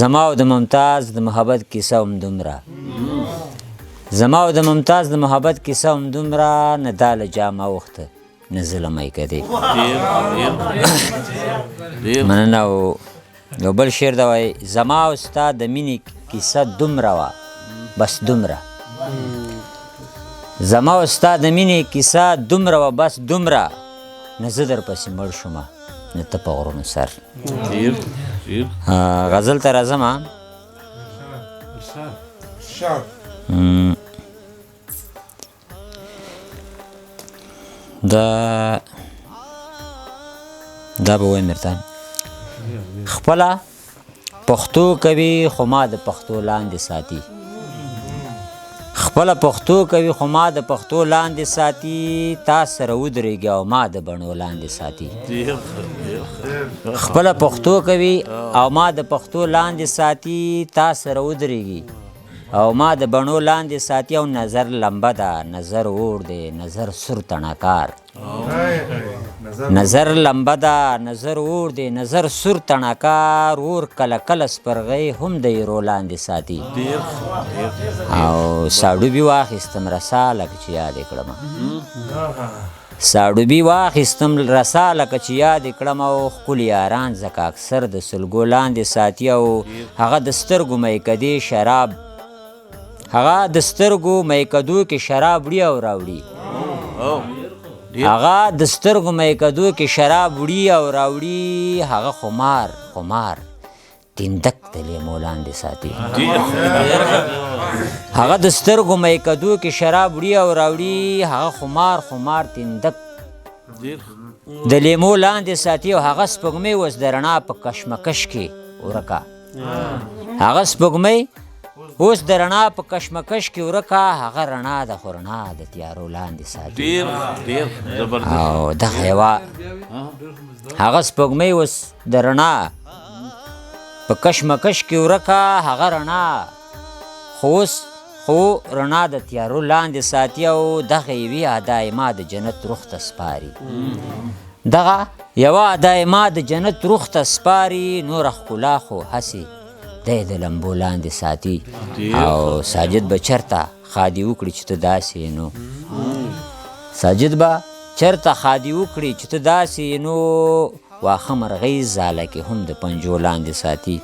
زما او د ممتاز د محبت کیسه هم دومره، زما او د ممتاز د محبت کیسه هم دومره، نه دا له جامه اوښته نه زه له میکدې. مننه. او یو بل شعر دا وایي: زما او ستا د مینې کیسه دومره وه بس دومره، زما او ستا د مینې کیسه دومره وه بس دومره، نه زه درپسې مړ شومه نه ته په غرونو سر. غزل ته راځم. دا دا به وایم درته: خپله پښتو کوي خو ما د پښتو لاندې ساتي، خپله پښتو کوي خو ما د پښتو لاندې ساتي، تا سره ودرېږي او ما د بڼو لاندې ساتي. خپله پښتو کوي او ما د پښتو لاندې ساتي، تا سره ودرېږي او ما د بڼو لاندې ساتي. او نظر لمبه ده، نظر اور دی، نظر سور تڼاکار، نظر لمبه ده، نظر اور دی، نظر سور تڼاکار، اور کله کله سپرغۍ هم د ایرو لاندې ساتي. او ساړوبي واخیستم رسا لکه چې یاد یې کړم، ساړوبي واخیستم رسا لکه چې یاد یې کړم، او ښکلي یاران ځکه اکثر د سلګو لاندې ساتي. او هغه د سترګو میکدې شراب، هغه د سترګو میکدو کې شراب وړي او راوړي، هغه د سترګو میکدو کې شراب وړي او راوړي، هغه خمار خمار تیندک د لیمو لاندې ساتي. هغه د سترګو میکدو کې شراب وړي او راوړي، هغه خمار خمار تیندک د لیمو لاندې ساتي. او هغه سپوږمۍ اوس د رڼا په کشمکش کې ورکه، هغه سپوږمۍ اوس د رڼا په کشمکش کې ورکه، هغه رڼا د خو رڼا د تیارو لاندې ساتي. ډیر ډیر زبردست. او دغه یوه هغه سپوږمۍ اوس د رڼا په کشمکش کې ورکه، هغه رڼا خو اوس خو رڼا د تیارو لاندې ساتي. او دغه یوې ادا یې ما د جنت روح ته سپاري، دغه یوه ادا یې ما د جنت روح ته سپاري، نوره ښکلا خو هسې دی د لمبو لاندې ساتي. او ساجد به چرته ښادي وکړي چې ته داسې یې نو، ساجد به چرته ښادي وکړي چې ته داسې یې نو، واښه مرغۍ ځاله کې هم د پنجو لاندې ساتي.